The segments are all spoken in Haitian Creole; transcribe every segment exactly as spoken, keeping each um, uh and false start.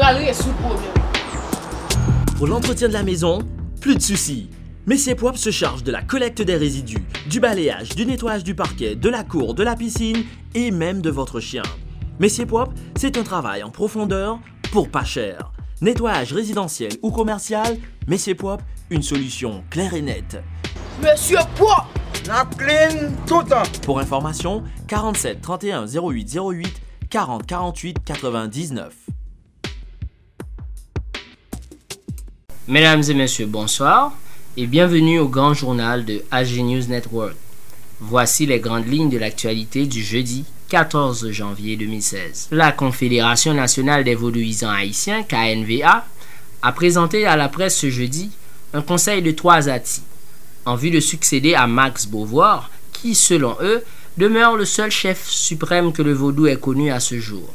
Al rezoud pwoblèm. Pour l'entretien de la maison, plus de soucis. Messier Propre se charge de la collecte des résidus, du balayage, du nettoyage du parquet, de la cour, de la piscine et même de votre chien. Messier Propre, c'est un travail en profondeur pour pas cher. Nettoyage résidentiel ou commercial, Messier Propre, une solution claire et nette. Mesye pwòp! N ap clean toutan. Pour information, quarante-sept trente et un zéro huit zéro huit, quarante quarante-huit quatre-vingt-dix-neuf. Mesdames et messieurs, bonsoir et bienvenue au grand journal de A G News Network. Voici les grandes lignes de l'actualité du jeudi quatorze janvier deux mille seize. La Confédération nationale des vaudouisants haïtiens, K N V A, a présenté à la presse ce jeudi un conseil de trois atis en vue de succéder à Max Beauvoir, qui, selon eux, demeure le seul chef suprême que le vaudou ait connu à ce jour.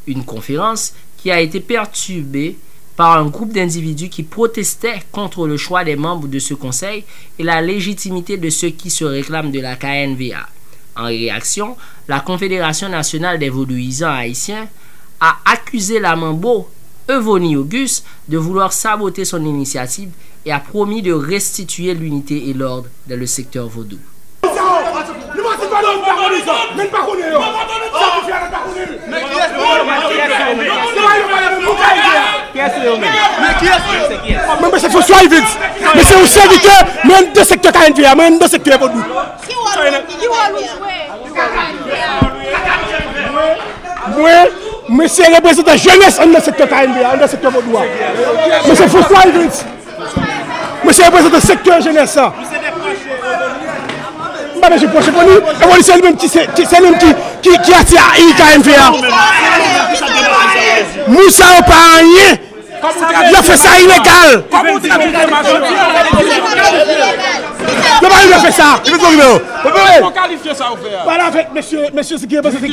Une conférence qui a été perturbée par un groupe d'individus qui protestaient contre le choix des membres de ce conseil et la légitimité de ceux qui se réclament de la K N V A. En réaction, la Confédération nationale des vaudouisants haïtiens a accusé la Manbo, Evonie Auguste, de vouloir saboter son initiative et a promis de restituer l'unité et l'ordre dans le secteur vaudou. Mwen, mwen se François Evans. Mwen se yon sèvitè, mwen de sektè K N V A, mwen de sektè vodou. Mwen, mwen se reprezantan jenès anndan sektè K N V A, anndan sektè vodou a. Mwen se François Evans. Mwen se reprezantan sektè jenès la. M pa bezwen pwoche pou li. E pou li se li menm ki se, ki, se li menm ki, ki, ki atire K N V A. Moun sa yo pa anyen. Y ap fè sa ilegal. Yo pa dwe fè sa. Pale avèk mesye, mesye si ki reprezante.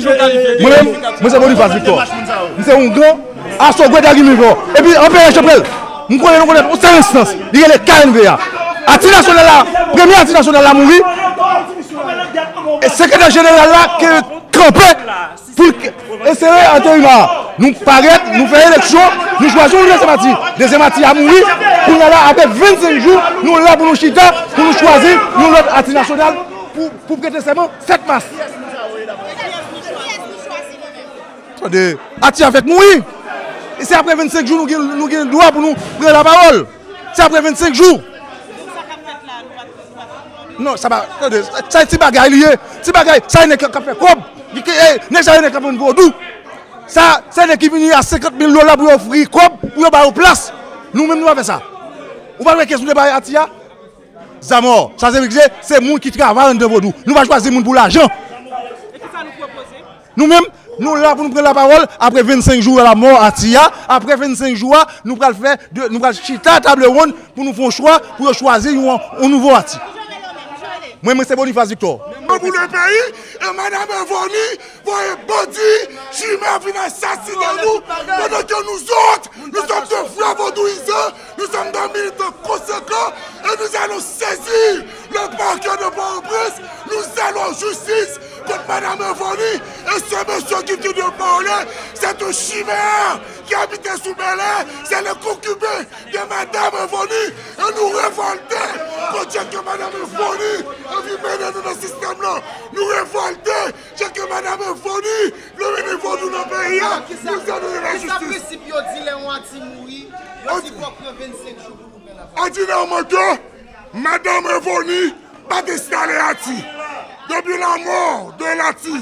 Mwen menm, mwen se Boniface Victor. Mwen se yon gran asogwe dagi mivo. Epi anpeye chanprèl. Mwen konnen nou konnen yon sèl enstans. Li rele K N V A. Ati nasyonal la, premye ati nasyonal la mouri. E sekretè jeneral la ke kanpe pou l eseye anterima. Nou parèt, nou fè eleksyon, nou chwazi yon dezyèm ati. Dezyèm ati a mouri. Kounye a la, apre vennsenk jou, nou la pou nou chita, pou nou chwazi yon lòt ati nasyonal pou, pou prete sèman sèt mas. Tande, ati a fèk mouri. E se apre vennsenk jou nou gen, nou gen dwa pou nou pran lapawòl. Se apre vennsenk jou. Non, sa pa, tande, sa ti bagay li ye. Ti bagay, sa e nèg k ap fè kòb. Nèg sa e nèg k ap vann vodou. Sa, se nèg ki vini a senkant mil dola pou yo ofri kòb, pou yo ba yo plas. Nou menm nou pa fè sa. Ou pa wè kiyès nou te bay ati a? Zamò, sa se, se moun ki travay anndan vodou. Nou pa chwazi moun pou lajan. Nou menm, nou la pou nou pran lapawòl apre vennsenk jou a lanmò ati a. Apre vennsenk jou a, nou pral fè, de, nou pral chita tab wonn pou nou fè yon chwa, pou yo chwazi yon, yon nouvo ati. Mwen, mwen se Boniface Victor. Pou le peyi, e madanm Evonie voye bandi, chimè vin asasinen nou, pandan ke nou zòt, nous sommes des vrais vaudouisants, nous sommes des militants conséquents, et nous allons saisir le parquet de Port-au-Prince, nous allons en justice contre Madame Evonie et ce monsieur qui vient de parler, c'est un chimère qui habitait sous Bel Air, c'est le concubin de Madame Evonie, et nou revòlte kont jan ke Madame Evonie anvi mennen nou nan sistèm nan. Nou revòlte jan ke Madame Evonie vle mennen vodou nan peyi a. Nou se nou la jistis. Kisa prensip yo di lè yon ati mouri, yo di fòk pran vennsenk jou pou nou pran lapawòl? Òdinèman ke Madame Evonie pa t enstale ati. Depi lanmò de lati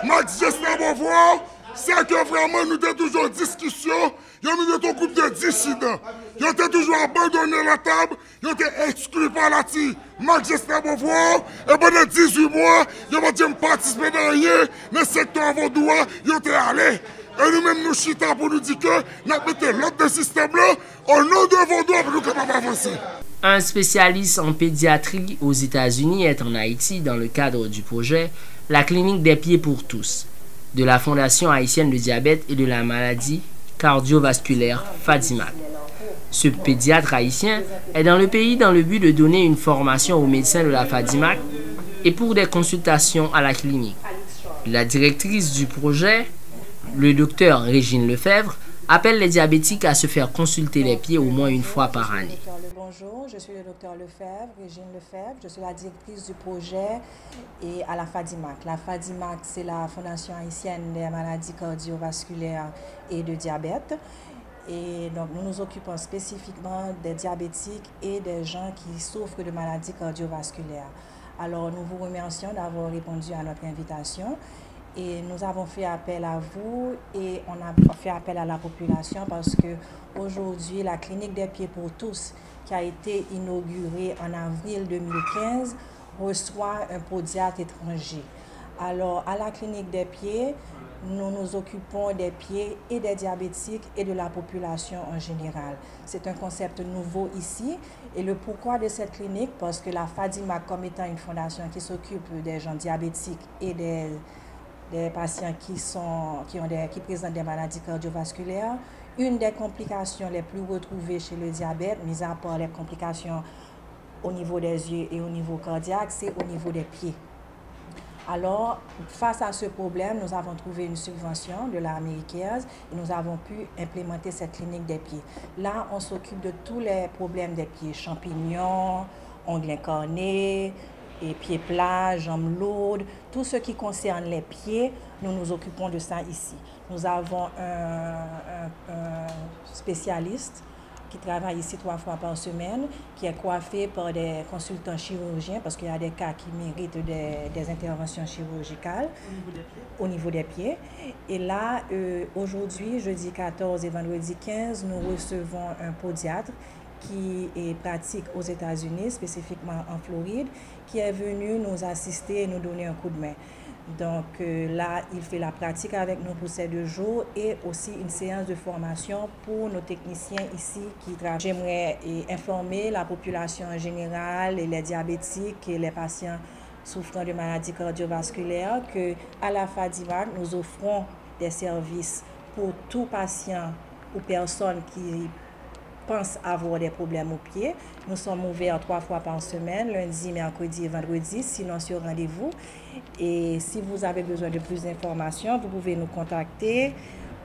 Max Jesner Beauvoir, se ke vrèman nou te toujou an diskisyon. Yo menm yo te yon gwoup de disidan. Yo te toujou abandone latab, yo te ekskli pa lati Max Jesner Beauvoir, e pandan dizuit mwa, yo pa t janm patisipe nan anyen nan sektè vodou a, yo te ale. E nou menm nou chita pou nou di ke n ap mete lòd nan sistèm lan, o non de vodou a pou nou kapab avanse. Un spécialiste en pédiatrie aux États-Unis est en Haïti dans le cadre du projet La clinique des pieds pour tous de la Fondation haïtienne de diabète et de la maladie cardiovasculaire Fadimac. Ce pédiatre haïtien est dans le pays dans le but de donner une formation aux médecins de la Fadimac et pour des consultations à la clinique. La directrice du projet, le docteur Régine Lefebvre, appelle les diabétiques à se faire consulter les pieds au moins une fois par année. Bonjour, je suis le docteur Lefebvre, Régine Lefebvre. Je suis la directrice du projet et à la FADIMAC. La FADIMAC, c'est la Fondation haïtienne des maladies cardiovasculaires et de diabète. Et donc, nous nous occupons spécifiquement des diabétiques et des gens qui souffrent de maladies cardiovasculaires. Alors, nous vous remercions d'avoir répondu à notre invitation et nous avons fait appel à vous et on a fait appel à la population parce que aujourd'hui, la clinique des pieds pour tous qui a été inaugurée en avril deux mille quinze reçoit un podiatre étranger. Alors, à la clinique des pieds, nous nous occupons des pieds et des diabétiques et de la population en général. C'est un concept nouveau ici et le pourquoi de cette clinique, parce que la FADIMAC, comme étant une fondation qui s'occupe des gens diabétiques et des, des patients qui, sont, qui, ont des, qui présentent des maladies cardiovasculaires, une des complications les plus retrouvées chez le diabète, mis à part les complications au niveau des yeux et au niveau cardiaque, c'est au niveau des pieds. Alors, face à ce problème, nous avons trouvé une subvention de l'Armée Cares et nous avons pu implémenter cette clinique des pieds. Là, on s'occupe de tous les problèmes des pieds, champignons, ongles incarnés, et pieds plats, jambes lourdes, tout ce qui concerne les pieds, nous nous occupons de ça ici. Nous avons un, un- un spécialiste qui travaille ici trois fois par semaine, qui est coiffé par des consultants chirurgiens, parce qu'il y a des cas qui méritent des, des interventions chirurgicales au niveau des pieds. Et là, euh, aujourd'hui, jeudi quatorze et vendredi quinze, nous recevons un podiatre qui est pratique aux États-Unis, spécifiquement en Floride, qui est venu nous assister et nous donner un coup de main. Donc euh, là, il fait la pratique avec nous pour ces deux jours et aussi une séance de formation pour nos techniciens ici qui travaillent. J'aimerais euh, informer la population en général et les diabétiques et les patients souffrant de maladies cardiovasculaires que à la FADIMAC, nous offrons des services pour tout patient ou personne qui pensent avoir des problèmes aux pieds. Nous sommes ouverts trois fois par semaine, lundi, mercredi et vendredi, sinon sur rendez-vous. Et si vous avez besoin de plus d'informations, vous pouvez nous contacter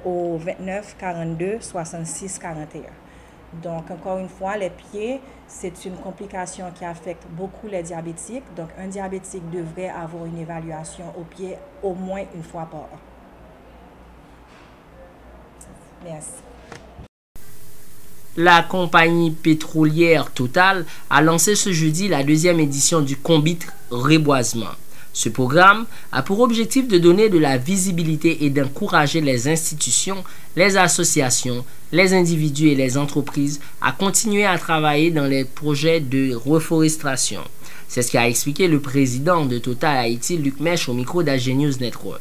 au vingt-neuf quarante-deux soixante-six quarante et un. Donc, encore une fois, les pieds, c'est une complication qui affecte beaucoup les diabétiques. Donc, un diabétique devrait avoir une évaluation au pied au moins une fois par an. Merci. La compagnie pétrolière Total a lancé ce jeudi la deuxième édition du Konbit Reboisement. Ce programme a pour objectif de donner de la visibilité et d'encourager les institutions, les associations, les individus et les entreprises à continuer à travailler dans les projets de reforestation. C'est ce qu'a expliqué le président de Total Haïti, Luc Mèche, au micro d'A G News Network.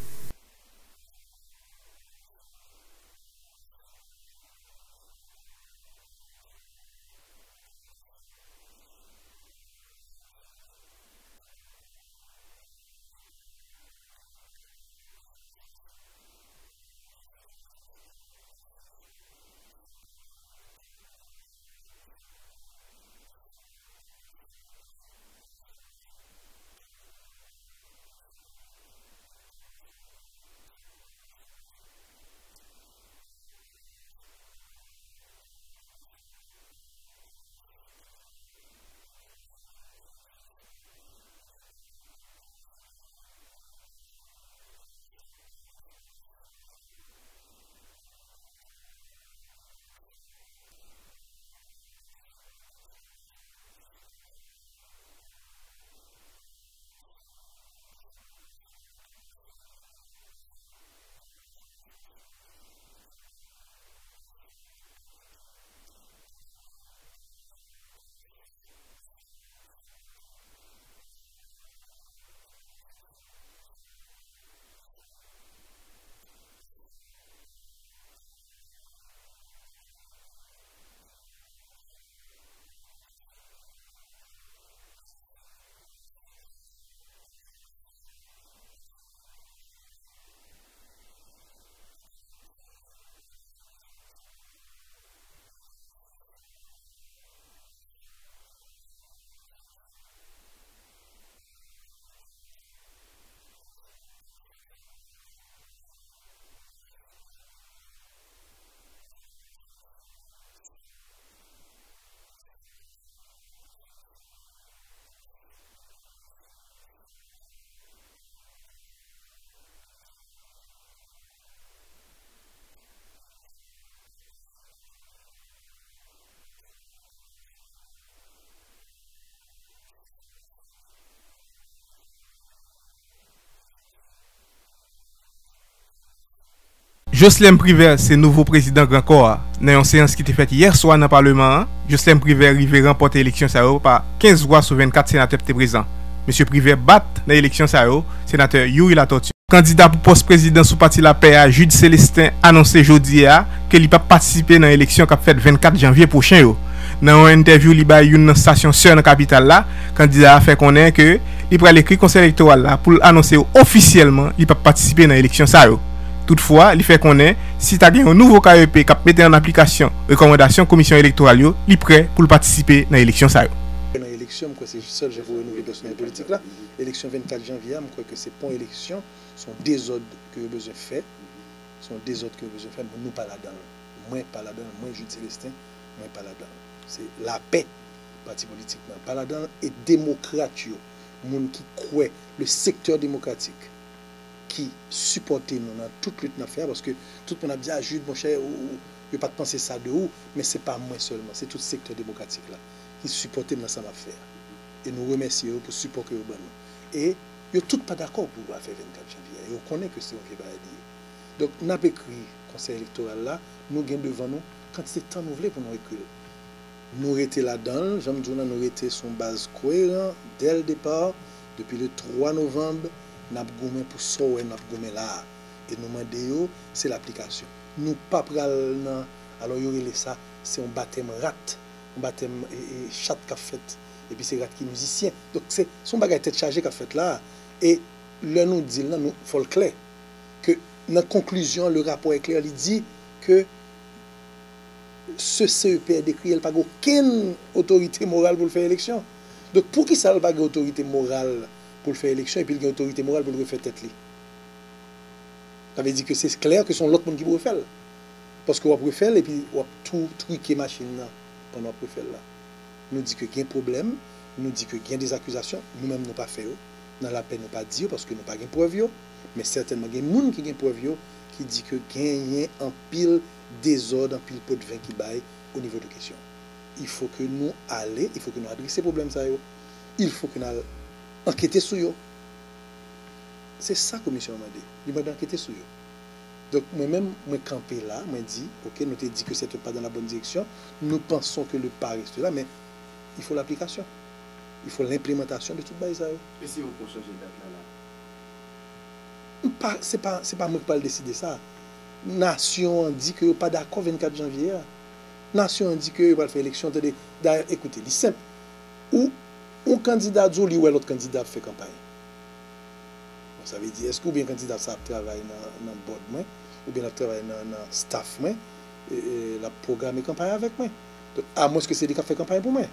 Jocelerme Privert se nouvo prezidan Gran Kò a. Nan yon seyans ki te fèt yè swa nan Paleman an, Jocelerme Privert rive ranpòte eleksyon sa yo pa kenz vwa sou vennkat senatè k te prezan. Mesye Privert bat nan eleksyon sa yo senatè Youri Latortue. Kandida pou pòs prezidan sou Pati Lapè a, Jude Célestin, anonse jodi a ke li p ap patisipe nan eleksyon k ap fèt vennkat janvye pwochen yo. Nan yon entèvyou li bay youn nan stasyon sè nan kapital la, kandida a fè konnen ke li pral ekri Konsèy Elektoral la pou l anonse ofisyèlman li p ap patisipe nan eleksyon sa yo. Toutfwa, li fè konnen si ta gen yon nouvo K E P k ap mete an aplikasyon rekòmandasyon Komisyon Elektoral yo, li prè pou l patisipe nan eleksyon sa yo. Nan eleksyon, m kwè se sèl jan pou renouvle pèsonèl politik la. Eleksyon vennkat janvye a, m kwè ke se pa yon eleksyon, se yon dezòd ke yo bezwen fè. Se yon dezòd ke yo bezwen fè, men nou pa ladan l. Mwen pa ladan l, mwen Jude Célestin, mwen pa ladan l. Se lapè pati politik mwen pa ladan l, e demokrat yo, moun ki kwè, le secteur démocratique, ki sipòte nou nan tout lit n ap fè a, paske tout moun ap di, "A, Jude, monchè, ou, ou, yo pa t panse sa de ou," men se pa mwen sèlman, se tout sektè demokratik la ki sipòte m nan sa m ap fè a. E nou remèsye yo pou sipò ke yo ban nou. E yo tout pa dakò pou afè vennkat janvye a, e yo konnen ke se yon vye bagay li ye. Donk, n ap ekri Konsèy Elektoral la, nou gen devan nou kantite tan nou vle pou nou ekri l. Nou rete ladan l, jan m di w la, nou rete sou yon baz koyeran, dès le départ, depi le twa novanm, n ap goumen pou sa w wè n ap goumen la a. E nou mande yo, se laplikasyon. Nou pa pral nan, alò yo rele sa, se yon batèm rat, yon batèm, e, e, chat k ap fèt, epi se rat ki mizisyen. Donk, se, se yon bagay tèt chaje k ap fèt la a. E lè nou di l lan, nou, fò l klè. Ke nan konklizyon, le rapò è klè, li di ke se C E P è dekri, el pa gen okenn otorite moral pou l fè eleksyon. Donk, poukisa l pa gen otorite moral pou l fè eleksyon, epi l gen otorite moral pou l refè tèt li? Sa vle di ke se klè ke se yon lòt moun ki pou refè l. Paske w ap refè l, epi w ap tou twike machin nan pandan w ap refè l la. Nou di ke gen pwoblèm, nou di ke gen dezakizasyon, nou menm nou pa fè yo. Nan lapè nou pa di yo paske nou pa gen prèv yo, men sètènman gen moun ki gen prèv yo ki di ke genyen anpil dezòd, anpil potven ki bay o nivo de kesyon. Il faut que nou ale, il faut que nou adrese pwoblèm sa yo. Il faut que n al ankete sou yo. Se sa komisyon an mande. Li mande ankete sou yo. Donk, mwen menm, mwen kanpe la, mwen di, oke, nou te di ke cette pa dans la bonne direction, nous pensons que le pas reste là, mais il faut l'application. Il faut l'implémentation de tout bagay sa yo. E si yo poko chanje dat la, la? M pa, se pa, se pa mwen ki pral deside sa. Nasyon an di ke yo pa dakò vennkat janvye a. Nasyon an di ke yo pral fè eleksyon, tande. Dayè, ekoute, li senp. Ou, yon kandida di w li wè lòt kandida ap fè kanpay. Bon, sa vle di, èske oubyen kandida sa ap travay nan, nan board mwen, oubyen l ap travay nan, nan staff mwen, e, e, l ap pwograme kanpay avèk mwen? Donk, amwenske se li k ap fè kanpay pou mwen.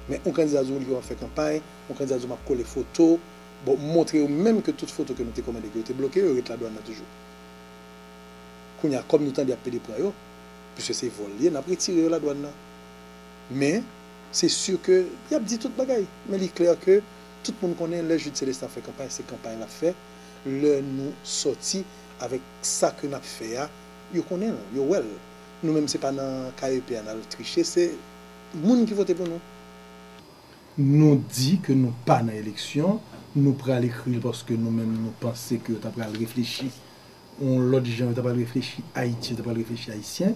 Men yon kandida di w li wè m ap fè kanpay, yon kandida di w m ap kole foto, bon, m montre yo menm ke tout foto ke nou te kòmande ke yo te bloke, yo ret ladwann nan toujou. Kounye a, kòm nou tande y ap pede pran yo, piske se vòl li ye, n ap retire yo ladwann nan. Men, se si ke y ap di tout bagay. Men li klè ke tout moun konnen lè Jude Célestin ap fè kanpay, se kanpay l ap fè. Lè nou sòti avèk sa ke n ap fè a, yo konnen l, yo wè l. Nou menm, se pa nan K E P a n al triche, se moun ki vote pou nou. Nou di ke nou pa nan eleksyon, nou pral ekri l paske nou menm nou panse ke yo ta pral reflechi yon lòt jan, yo ta pral reflechi Ayiti, yo ta pral reflechi Ayisyen.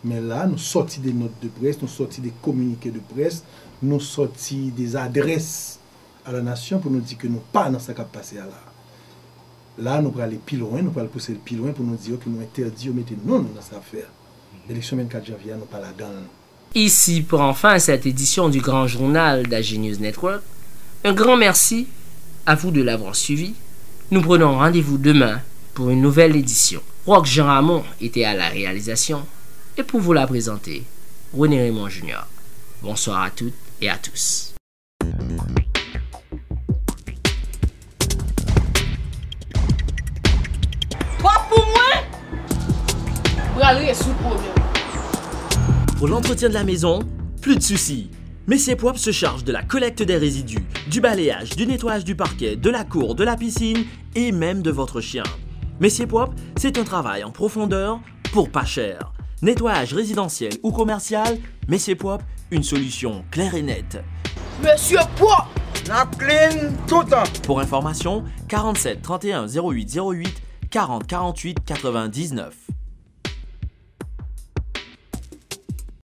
Men la, nou sòti de nòt de près, nou sòti de kominike de près, nou sòti de adrès a la nasyon pou nou di ke nou pa nan sa k ap pase a la. La, nou prale pi lwen, nou pral pouse l pi lwen pou nou di yo ke nou entèdi yo mete non nou nan sa afè a. Eleksyon vennkat janvye a, nou pa ladan l. Ici prend fin cette édition du Grand Journal d'A G News Network. Un grand merci à vous de l'avoir suivi. Nous prenons rendez-vous demain pour une nouvelle édition. Rock Jean Ramon était à la réalisation et pour vous la présenter, René Raymond Junior. Bonsoir à toutes et à tous. Twòp pou mwen, pral rezoud pwoblèm. Pour l'entretien de la maison, plus de soucis. Messier Propre se charge de la collecte des résidus, du balayage, du nettoyage du parquet, de la cour, de la piscine et même de votre chien. Messier Propre, c'est un travail en profondeur pour pas cher. Nettoyage résidentiel ou commercial, Messier Propre, une solution claire et nette. Mesye Pwòp! N ap clean toutan! Pour information, quarante-sept trente et un zéro huit zéro huit, quarante quarante-huit quatre-vingt-dix-neuf.